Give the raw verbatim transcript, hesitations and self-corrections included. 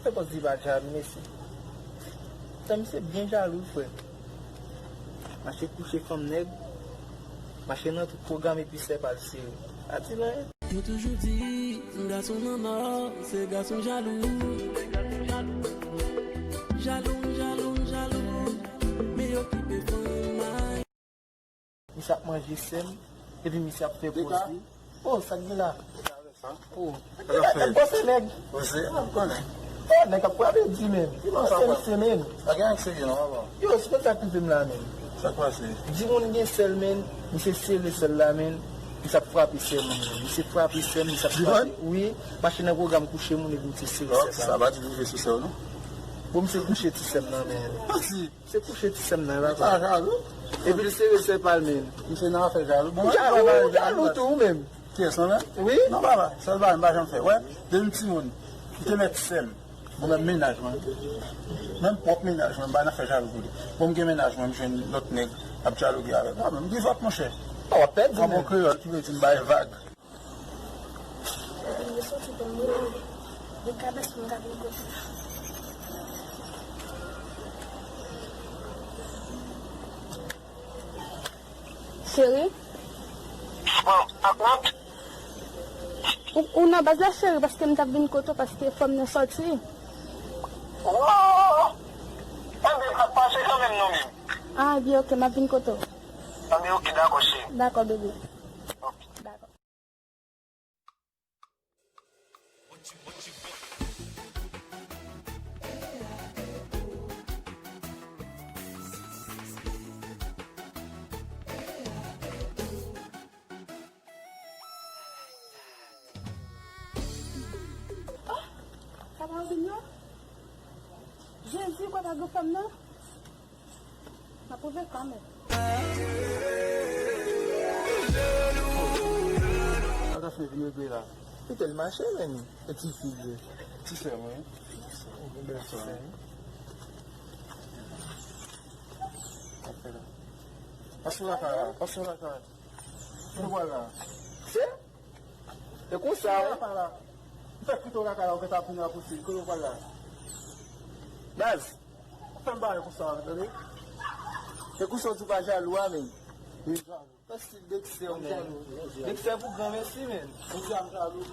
Fè pòz li pa jalou, mesye. Tan misye byen jalou, frè. Mache kouche fanm nèg, mache nan tout pwogram epi sè pa l sere. Pa di l anyen. Yo toujou di, gason nan nò, se gason jalou. Jalou, jalou, jalou, men yo kipe fanm ay. Misye ap manje sè m, epi misye ap fè pòz li. Oh, sa k gen la? Oh. Sa k ap fè? Pòz se nèg. Pòz se, ah, m konnen. Oh, nèg ap frape di, men. Ki bò sa frape? Misye, men. Pa gen anyen k serye non, papa. Yo, se konn sa k rive m la, men. Sa k pase? Di moun gen sè l, men. Misye sere sè l la, men. Misye ap frape sè moun, men. Misye frape sè m, misye ap frape. Wi, mache nan pwogram kouche moun, epi misye sere sè l la. Sa pa di rive sou sè w, non? Bon, misye kouche ti sè m nan, men. Misye kouche ti sè m nan, papa. Misye jalou. Epi l sere sè pa l, men. Misye nan afè jalou. Bon, jalou, jalou tou, ou menm. Kiyès, mwen menm? Wi. Non, papa, sèl bagay m pa janm fè. Wè, depi m timoun, m te mèt sè m. Mwen menm mennaj mwen. Menm pwòp mennaj mwen, m pa nan fè jalou pou li. Bon, m gen mennaj mwen, m jwenn lòt nèg ap dyaloge avè m. Ah, men m give up, monchè. Oh, w ap pèdi, men. An bon kreyòl, ki vle di m bay vag. Yo soti pou m mouri. Gen kabès moun ka vin kote. Cheri? Bon, ak mwen? Ou, ou nan baz la, cheri, paske m t ap vin kote w, paske fò m nan sòti. Oh! Enben, m ap pase kanmenm non, men. Ah, ebyen, oke, m ap vin kote w. Enben, oke, dakò, cheri. Dakò, bebe. Oke. Dakò. Oh, sa pa Robinho? Jezi, kwè pa gen fanm nan? M ap pwouve kanmenm. Sa ta fè vin regle la. Kite l mache, men. E ti fi vre. Ti sè mwen. Yon bèl sè. Pase lakay la. Pase lakay. Kote w pral la? Se? E konsa, wi. Kote w pral la? M fèk kite w lakay la, ou gentan ap vin rapouse. Kote w pral la? Baz. Fè m bagay konsa, tande? E konsa w di w pa jalou a, men. Wi, jalou. Pase Dexter, men. Dexter pou gran mesi, men. Ou di a m jalou.